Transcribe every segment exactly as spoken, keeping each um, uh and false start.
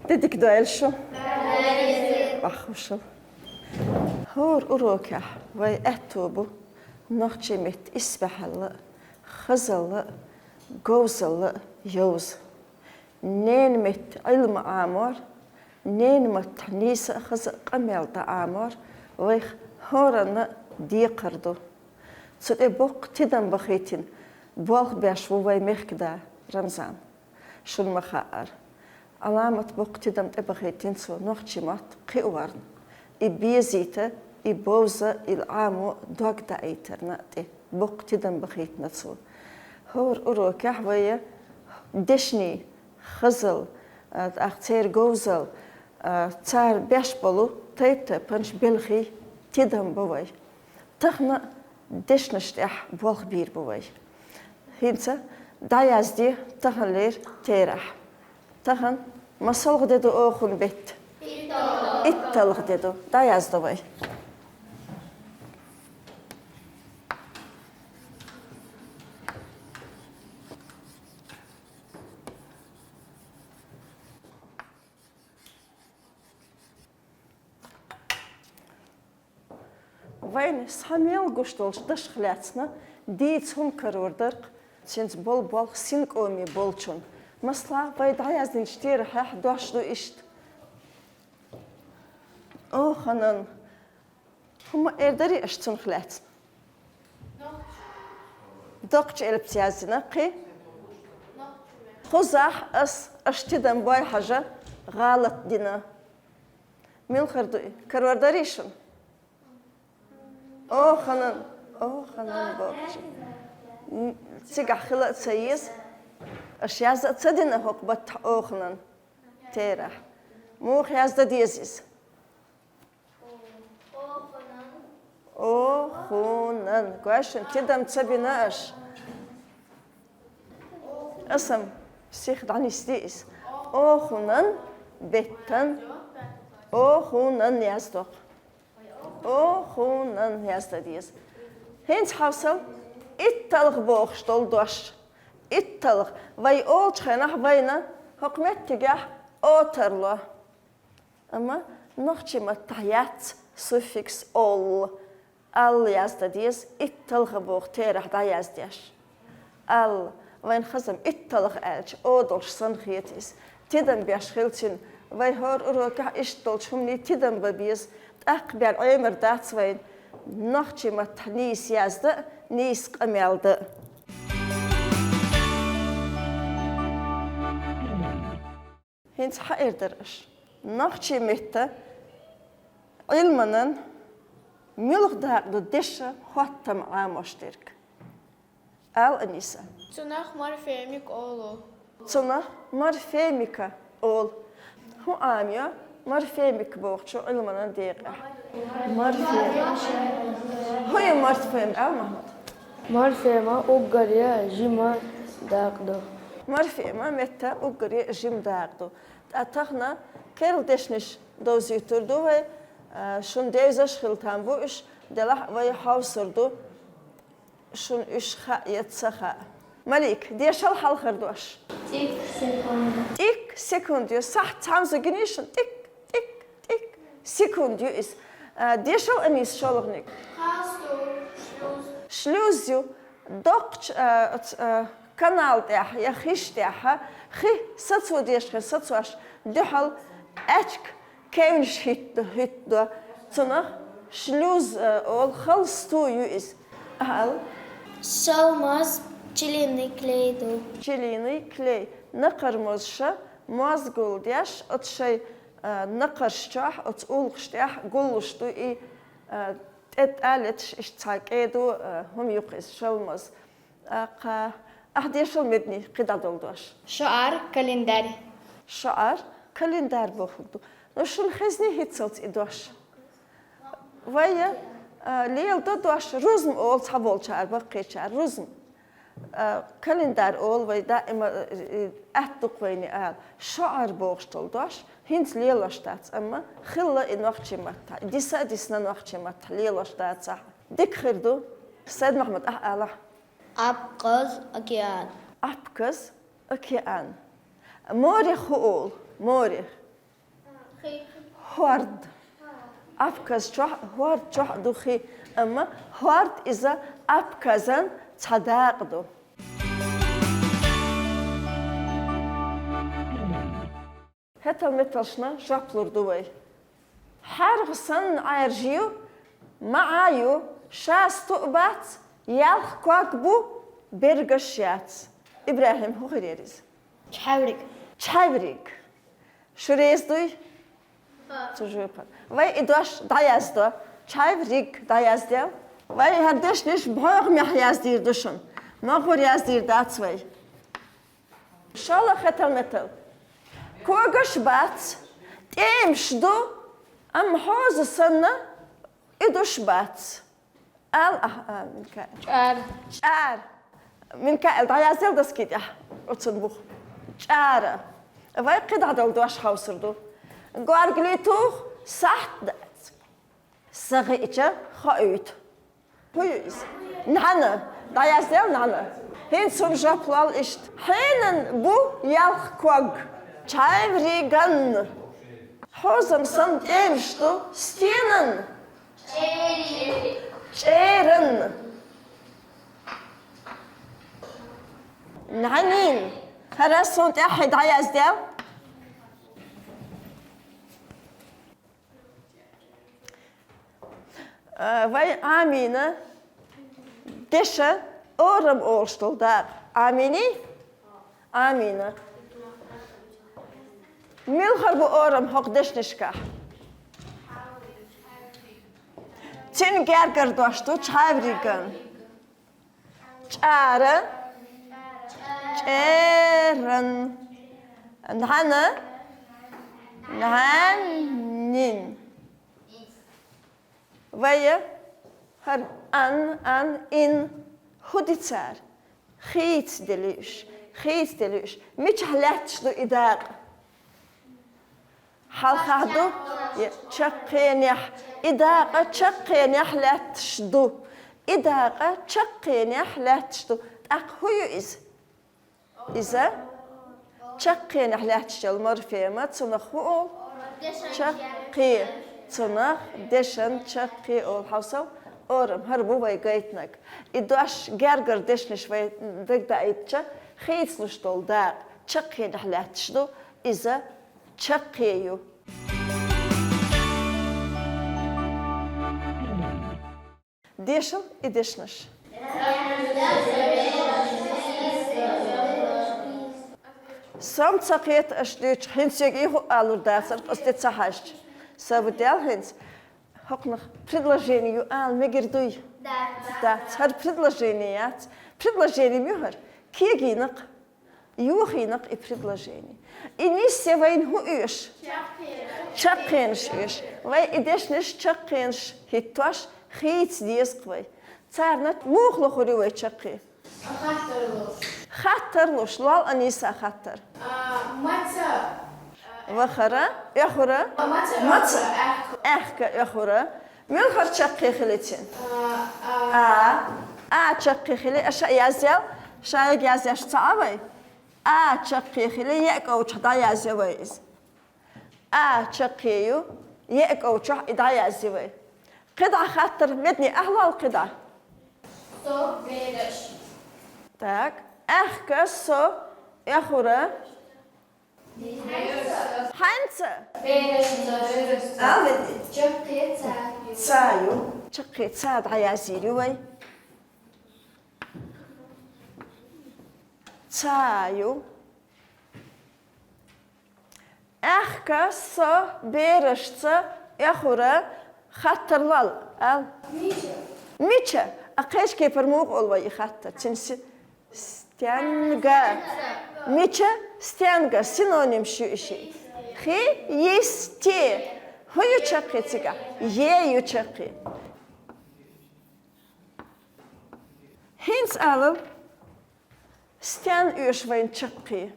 Де дика дойла шу. Бахушал. ХӀара урокехь вай аьттув бу нохчийн меттан исбаьхьалла, хазалла, говзалла йовза. Ненан меттан Ӏилма Ӏамор, ненан маттахь нийса а хаза а къамел дӀаӀамор вайх хӀоранна а декхар ду. Цу тӀе боккха тидам бахийтина болх беш ву вай мехкда Рамзан. Шуна ма хаъара, Ӏаламат боккха тидам тӀебахийтина цо нохчийн мотт кхиорна. И безийта, и бовза, и Ӏамо дог даийтарна а тӀе боккха тидам бахийтина цо. ХӀора урокехь вай дешнийн хазал, а, тӀаккха церан говзал, а, цара беш болу тайп-тайпанчу белхий тидам бо вай. Тахана дешнаш тӀехь болх бийр бу вай. ХӀинца дӀаязде таханлера терахь. Тахана масалгӀа де ду охун бетта? ИтталгӀа де ду. ДӀаяздо вай. Вайна схьа мел гуш долчу дашах лаьцна дийца хӀума карор дара-кх, цуьнца болу болх синкъоме болчунна. Масала, вай дӀаяздинчу терахьехь дош ду иштта. Оханан. ХӀума эр дарий аша цунах лаьцна? Доккхачу элпаца яздина кхин. Кхузахь ас, аша тидам бой хьажа, гӀалат дина. Муьлхара ду и? Карор дарий шуна? Оханан, оханан бохучу. М, цигахь хила а ца еза. Аша яза а ца дина хӀокху баттахь оханан терахь. Муха язда деза иза? Охунан. Гой шуна, тидам ца бина аша. Аса-м сиха дӀанисди иза. Охунан беттан. Охунан яздо-кх. Охунан язда деза. ХӀинца хьовсал, итталгӀа бохуш долу дош. ИтталгӀа. Вай олучу хенахь вайна хӀокху меттигехь о тарло. Амма нохчийн маттахь яц суффикс «ол». «Ал» язда деза, итталгӀа боху терахь дӀаяздеш. «Ал». Вайна хаза-м итталгӀа аьлча, о долуш санна хета иза. Тидам беш хила цуьнан. Вай хӀора урокехь иштта долчу хӀуманий тидам бан беза. ТӀаккха бен Ӏемар дац вайна нохчийн маттахь нийса язда а, нийса къамел дан а. ХӀинца хьаэр дара аша. Нохчийн меттан Ӏилманан муьлха дакъа ду деша хӀоттам Ӏамош дерг? Ала, Аниса. Цунах морфемик олу. Цунах морфемика олу. ХӀун Ӏамайо морфемика бохучу Ӏилманан декъехь? Морфема. ХӀун ю морфема, Ӏел-Махьмад? Морфема уггаре жима дакъа ду. Морфема меттан уггаре жима дакъа ду. Ткъа тахана керла дешнаш довзуьйтур ду вай, а, шуна девзаш хила там бу уьш, делахь а вай хьовсур ду, шуна уьш хаьа я ца хаьа. Малик, дешал хьалхара дош. ТӀик секунда. ТӀик секунда ю. Сахьт цхьамза гиний шуна? ТӀик, тӀик, тӀик. Секунда ю иза. А, дешал, Аниса, шолгӀаниг. Хьасту, шлюз. Шлюз ю. Доккхачу, а, оц-, а, канал тӀехь я хиш тӀехь, хи сацо дезаш хир сацош дуьхьал аьчка кевнаш хӀитта-, хӀиттадо. Цунах шлюз, а, олу, хала сту ю иза. Ала. Шалмаз, пчелиный клей ду. Пчелиный клей. Накхармозаша моз гулдеш, оцу шайн, а, накхарш чохь, оцу уллакхаш тӀехь гуллуш ду и, а, тӀе тӀалеташ иштта цхьа кӀеду, а, хӀума юкх иза, шалмаз. ТӀаккха ахь дешал, Медни, кхидӀа долу дош. ШоӀар, календарь. ШоӀар, календарь бохург ду. Ну, шуна хезний хӀинццалц и дош? Вай, а, леладо дош, рузма олу цхьаболчара, баккхийчара, рузма. А, календарь олу вай даима, а, и, атта ду-кх вайна ала. ШоӀар бохуш долу дош хӀинца лелош дац, амма хилла и нохчийн маттахь. Диса а дисна нохчийн маттахь, лелош дацахь. Дика хир ду. Сайд-Махьмад, ахь алахь. Абхаз, океан. Абхаз, океан. Морих хӀун олу? Морих. ХӀорд. Абхаз чохь, хӀорд чохь ду хи, амма хӀорд иза Абхазан цхьа дакъа ду. ХӀетал-металшна жоп лур ду вай. ХьаргӀа санна Ӏаьржа ю, маӀа ю, шаьста а бац, ялх ког бу, бергаш яц. ИбрахӀим, хӀун хир яр иза? Чхьавриг. Чхьавриг. Шу реза дуй? Цу жоьпан. Вай и дош дӀаяздо. Чхьавриг дӀаяздел. Вай хӀара дешнаш бӀогӀамехь яздийр ду шуна. Могур яздийр дац вай. ШоллагӀа хӀетал-метал. Когаш бац, тӀемаш ду, амма хьоза санна, уьдуш бац. Ал, а, а, Минкаил. ЧӀара. ЧӀара. Минкаил, дӀаяздел доски тӀехь оцун бух. ЧӀара. Вай кхидӀа дола дош хьовсур ду. Горгали тух, сахьт дац. Са гӀиъча хоуьйту. ХӀун ю иза? НӀаьна. ДӀаяздел нӀаьна. ХӀинца хӀума жоп лол иштта. Хьенан бу ялх ког? Чхьавриган. Хьозам санна тӀемаш ду стенан? ЧӀеран. НӀаьнин. ХӀара суна тӀехь дӀаяздел. А, вай Ӏамийна деша орам олуш долу дакъа. Ӏамийний? Ӏамийна. Муьлхара бу орам хӀокху дешнашкахь? Цуьнан гергара дош ду чхьавриган. ЧӀара. ЧӀеран. НӀаьна. НӀаьннин. Вай хӀара ан, ан, ин хӀун ди цара? Хийца дели уьш, хийца дели уьш. Мичахь лаьтташ ду и дакъа? Хьалхахь ду, я чаккхенехь, и дакъа чаккхенехь лаьтташ ду. И дакъа чаккхенехь лаьтташ ду. ТӀаккха хӀун ю иза? Иза чаккхенехь лаьтташ йолу морфема, цунах хӀун олу? Чаккхе. Цунах дешан чаккхе олу. Хьовсал, орам, хӀара бу вай гайтинарг. И дош гергара дешнаш вай дагадаийтича, хийцалуш долу дакъа чаккхенехь лаьтташ ду, иза чаккхе ю. Дешал и дешнаш. Со-м ца кхета аша дуьйцуш, хӀинца и хӀуъа алур дацара, оцу тӀе ца хьаьжча. Са бу дел хӀинца. ХӀокхунах предложени ю ала мегар дуй? Дац. ХӀара предложени яц. Предложени ю хӀара. Кегийнакх, йохийнакх и предложени. И нисъе вайна хӀун оьшу? Чаккхенаш оьшу. Вай и дешнаш чаккхенаш хӀиттош хийца деза-кх вай. Царна муха лохур ю вай чаккхе? Хаттар луш. Хаттар луш. Лол, Аниса, хаттар. А, маца? Вахара, оьхура. Маца? Маца? Аьхка. Аьхка, оьхура. Муьлхара чаккхе хили цуьнан? А, а. А. А чаккхе хили, аша а язъял, шайга язъеш ца Ӏа вай? А чаккхе хили, еа кӀочух дӀаязъя вай иза. А чаккхе ю, еа кӀочух и дӀаязъя вай. КхидӀа хаттар, медни, ахьа лол кхидӀа. Со бераш. Так, аьхка, со, оьхура. ХӀинца? Бераш. Ал веди. Чаккхе ца ю. Ца ю. Чаккхе ца дӀаязйийр ю вай. Ца ю. Аьхка, со, берашца, оьхура, хаттар лол, ал. Мича? Мича? А кхечу кепара муха олу вай и хаттар? Цуьнан си-, стенга. Мича? Стенга. Синонимаш ю и шиъ. Хи, йисте. ХӀун ю чаккхе цигахь? Е ю чаккхе. ХӀинца алал. Стенна оьшу вайна чаккхе?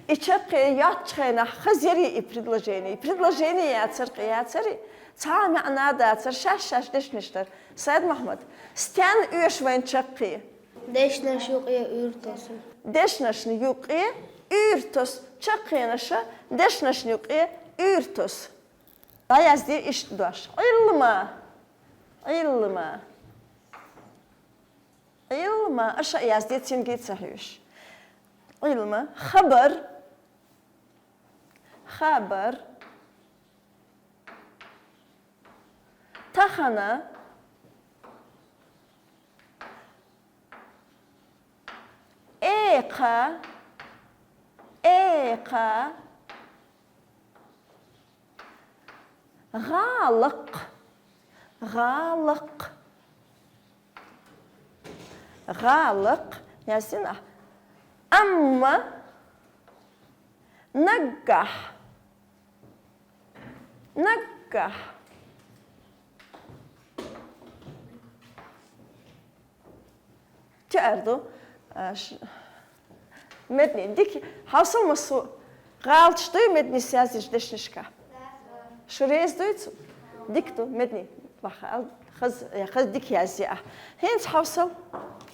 И чаккхе йоцучу хенахь хаза яр и предложени? Предложени яцара, кхин яцара, цхьа а маьӀна дацара, шаьш-шаьш дешнаш дара. Сайд-Махьмад, стенна оьшу вайна чаккхе? Дешнаш юкъе уьйр тосу. Дешнашна юкъе уьйр тосу. Чаккхенаша дешнашна юкъе Куьртус. ДӀаязде иштта дош. Ӏилма. Ӏилма. Ӏилма. Аша язде цинги ца хьуьйш. Ӏилма. Хабар. Хабар. Тахана. Экха. Экха. ГӀалакх. ГӀалакх. ГӀалакх. Яздина. Амма. Наггахь. Наггахь. Чу ар ду. А, ш-, медни, дика, хьовсал массо а. ГӀалаташ дуй медни язйинчу дешнашка? Шу реза дуй цу? Дика ду, медни. Ваха, ал-, хаз, я, хаз дика язъе ахь. ХӀинца хьовсал.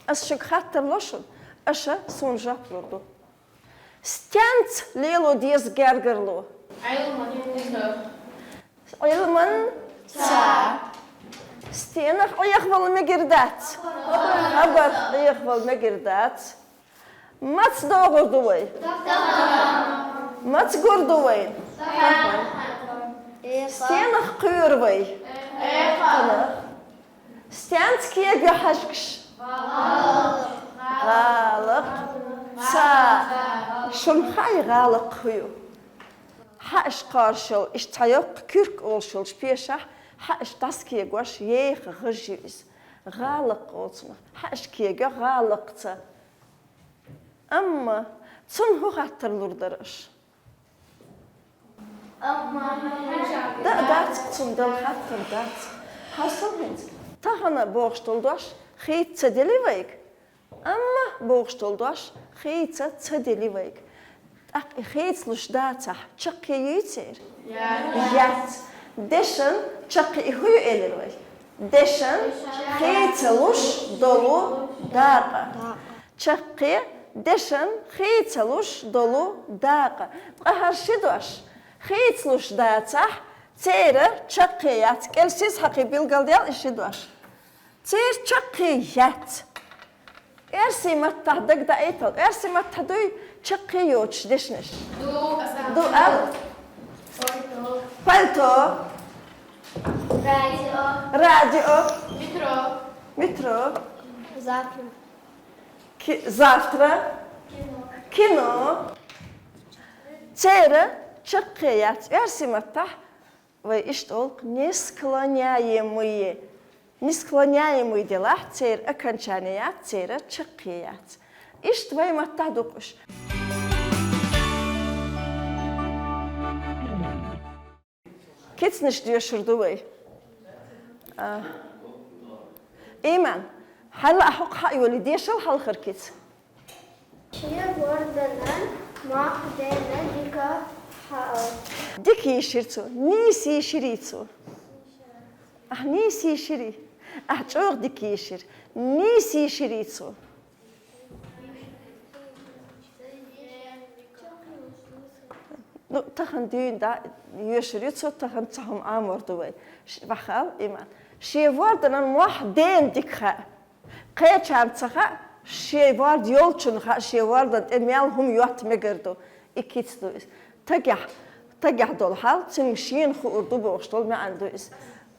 Ас шуьга хаттар ло шуна, аша суна жоп лур ду. Стенца лело деза гергарло? Ӏилманца. Ӏилманца. Стенах Ӏехавала мегар дац? Хабарх Ӏехавала мегар дац. Маца догӀур ду вай? Маца гур ду вай? Стенах кхоьру вай? Стенца кегайо хьаьжкӀаш? ГӀалакхца. Шуна хаьий гӀалакх хӀун ю? Хьаьжаш кхоьруш йолу, иштта цхьа йоккха куьрк олуш йолчу пешахь хьаьжаш дӀасакегош еха гӀаж ю иза. ГӀалакх олу цунах. Хьаьжаш кегайо гӀалакхца. Амма цунна хӀун хаттар лур дара аша? Да а дац, цунна дала хаттар дац. Хьовсал хӀинца. Тахана бохуш долу дош хийца ца дели вайга? Амма бохуш долу дош хийца ца дели вайга. ТӀаккха и хийцалуш дацахь, чаккхе юй церан? Яц. Дешан чаккхе и хӀун ю элира вай? Дешан хийцалуш долу дакъа. Чаккхе дешан хийцалуш долу дакъа. Ткъа хӀара ши дош хийцалуш дацахь, церан чаккхе яц. КӀел сиз хьакхе билгалдаьлла и ши дош. Церан чаккхе яц. Оьрсийн маттахь дагадаийтал. Оьрсийн маттахь дуй чаккхе йоцуш дешнаш? Ду, аса. Ду ал. Пальто. Пальто. Радио. Радио. Метро. Метро. Завтра. Ки-, завтра. Кино. Кино. Церан чаккхе яц. Оьрсийн маттахь вай иштта олу-кх несклоняемые. Несклоняемый делахь, церан окончание яц, церан чаккхе яц. Иштта вай маттахь ду-кх уьш. Кицнаш доьшур ду вай. А. Иман, хьайла а хӀокху хьа а йолий, дешал хьалхара кица. Шен ворданан мохь дена дика хаьа. Дика йийшира цо, нийса йийширий цо? Ахь нийса йийширий? Ахь чӀогӀа дика йийшира. Нийса йийширий цо? Ну, тахана дуьйна дӀа йоьшур ю цо, тахана цхьа хӀума Ӏамор ду вай. Ш-, вахал, Иман. Шен ворданан мохь дена дика хаьа. Кхечарна ца хаьа, шен ворда йолчунна хаьа, шен вордан тӀе мел хӀума йотта мегар ду. И кица ду иза. Тагехь, тагехь долу хьал, цуьнга шена хуур ду бохуш долу маьӀна ду иза.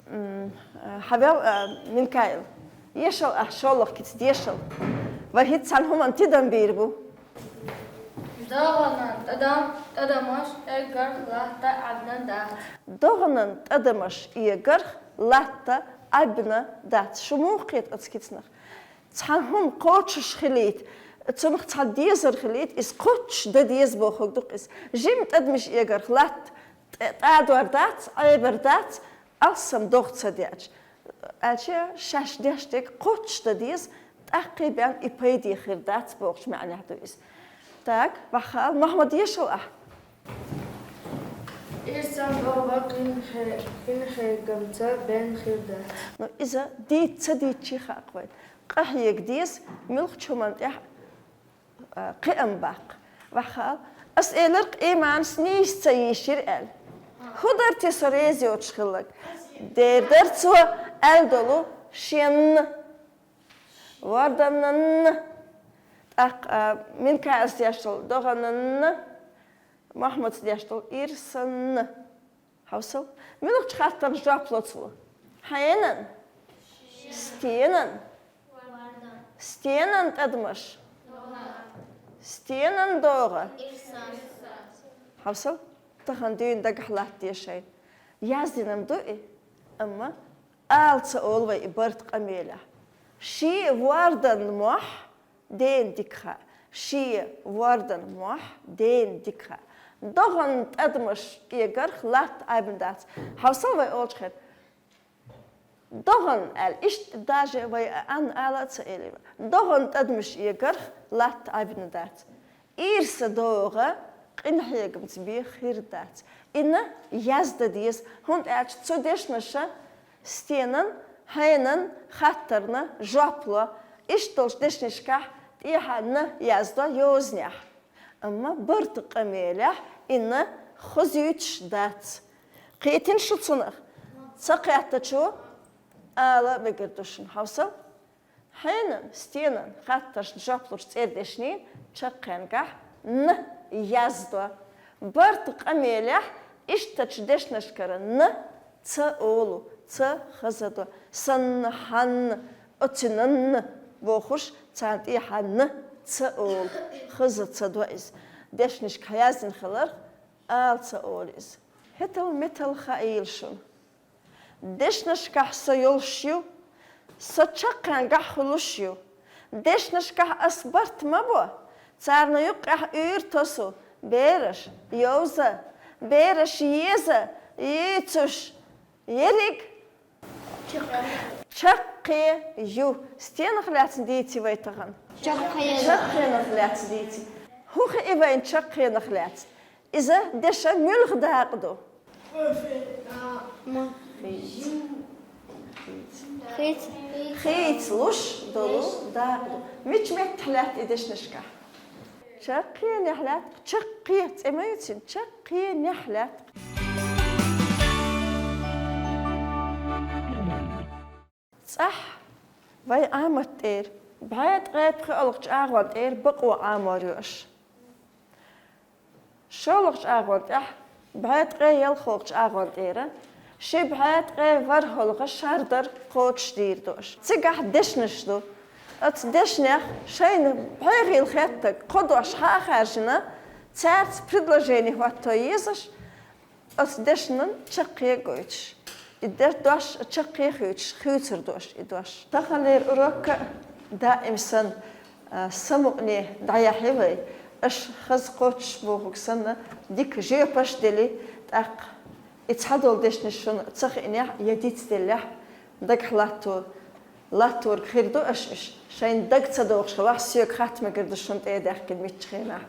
М, э, хьавел, э, Минкаил. Ешал ахь шолгӀа кица, дешал. Вай хӀинца цхьана хӀуманна тидам бийр бу. ДогӀанан тӀадам-, тӀадамаш эгарх латта Ӏаьбна дац. ДогӀанан тӀадамаш эгарх латта Ӏаьбна дац. Шу муха кхета оцу кицанах? Цхьа хӀума кхочуш хилийта, цунах цхьа дезар хилийта, иза кхоччуш дан деза бохург ду-кх иза. Жима тӀадамаш эгарх латта тӀе-, тӀадор дац, Ӏебар дац, алсам догӀа ца деача. Аьлча, шаьш деш дерг кхоччуш дан деза, тӀаккха бен и пайде хир дац бохучу маьӀнехь ду иза. Так, вахал, Мухьаммад, ешал ахь. Ирсан догӀа къинхе-, къинхетамца бен хир дац. Ну, иза дийца ца дийцча хаьа-кх вайн. Къахьега деза, муьлххачу хӀуманна тӀехь, а, кхиам баккха. Вахал, ас элира-кх Иманас нийса ца йийшира аьлла. ХӀун дара те со реза йоцуш хилларг? Дера дара цо аьлла долу шен. Ворданан. ТӀаккха, а, Минкаьрас деш долу догӀанан, Махьмудс деш долу ирсан. Хьовсал. Муьлхачу хаттарна жоп ло цо? Хьенан? Стенан? Стенан тӀадамаш? Стенан догӀа? Хьовсал. Тахана дуьйна дагахь латта деза шайна. Яздина-м ду и, амма ала ца олу вай и барта къамелехь. Шен ворданан мохь дена дика хаьа. Шен ворданан мохь дена дика хаьа. ДогӀанан тӀадамаш эгарх латта Ӏаьбна дац. Хьовсал вай олучу хенахь. ДогӀанан аьлла, иштта даже вай а Ӏанна ала а ца элира. ДогӀанан тӀадамаш эгарх латта Ӏаьбна дац. Ирса догӀа къинхьегамца бен хир дац. Инна яздан деза, хӀунда аьлча цу дешнаша стенан, хьенан хаттарна жоп ло. Иштта долчу дешнашкахь тӀехьа на яздо йозанехь. Амма барта къамелехь инна хазуьйтуш дац. Кхетина шу цунах? Ца кхеттачо ала а мегар ду шуна. Хьовсал? Хьенан, стенан хаттаршна жоп лучу цӀердешнийн чаккхенгахь н яздо. Барта къамелехь ишттачу дешнашкара н ца олу, ца хазадо. Санна, хьанна, оцинанна бохуш, царна тӀехьа н ца олу, хаза ца до иза. Дешнашка хьаяздина хиларх ала ца олу иза. ХӀетал-метал хаийла шуна. Дешнашкахь со йолуш ю, со чаккхенгахь хуьлуш ю. Дешнашкахь ас барт ма бо, царна юккъехь уьйр тосу бераш, йовза, бераш еза, йийцуш, ерриг чаккхе ю. Стенах лаьцна дийци вай тахана? Чаккхенах. Чаккхенах лаьцна дийци. ХӀун хии вайна чаккхенах лаьцна? Иза деша муьлха дакъа ду? Хийца. Хийца луш долу дакъа ду. Мича меттехь лаьтта и дешнашкахь? Чаккхенехь лаьтта. Чаккхе цӀе ма ю цуьнан, чаккхенехь лаьтта. ЦӀахь вай Ӏамат тӀера бӀе ткъе пхоьалгӀачу агӀон тӀера бакъо Ӏамор ю аша. ШолгӀачу агӀон тӀехь бӀе ткъе ялхолгӀачу агӀон тӀера ши бӀе ткъе ворхӀалгӀа шардар кхочушдийр ду аша. Цигахь дешнаш ду. Оцу дешнех шайна бӀе гӀийла хеттарг кхо дош хьа а хаьржина, цаьрца предложени хӀотто езаш, оцу дешнан чаккхе а гойтуш, и де-, дош чаккхе а хуьйцуш, хуьйцур ду аша и дош. Таханлера урокка а даим санна, а, самукъане дӀаяхьи вай, аша хаза кхоччуш бохург санна, дика жоьпаш а дели, тӀаккха и цхьадолу дешнаш шуна ца хиънехь я дицделлехь, дагахь латто, латторг хир ду аша уьш, шайна дага ца догӀуш хилахь, соьга хатта мегар ду шуна тӀе а даьхкина митчу хенахь.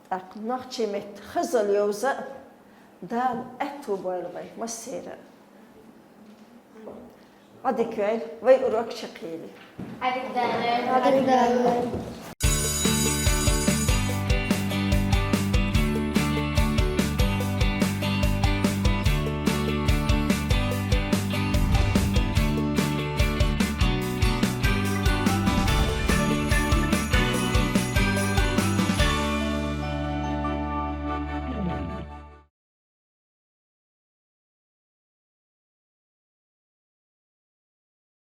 ТӀаккха нохчийн меттан хазалла йовза а Дала аьтту бойла вай массеран а. Ӏадика йойла, вай урок чекхъели. Ӏадика Дала. Ӏадика Дала.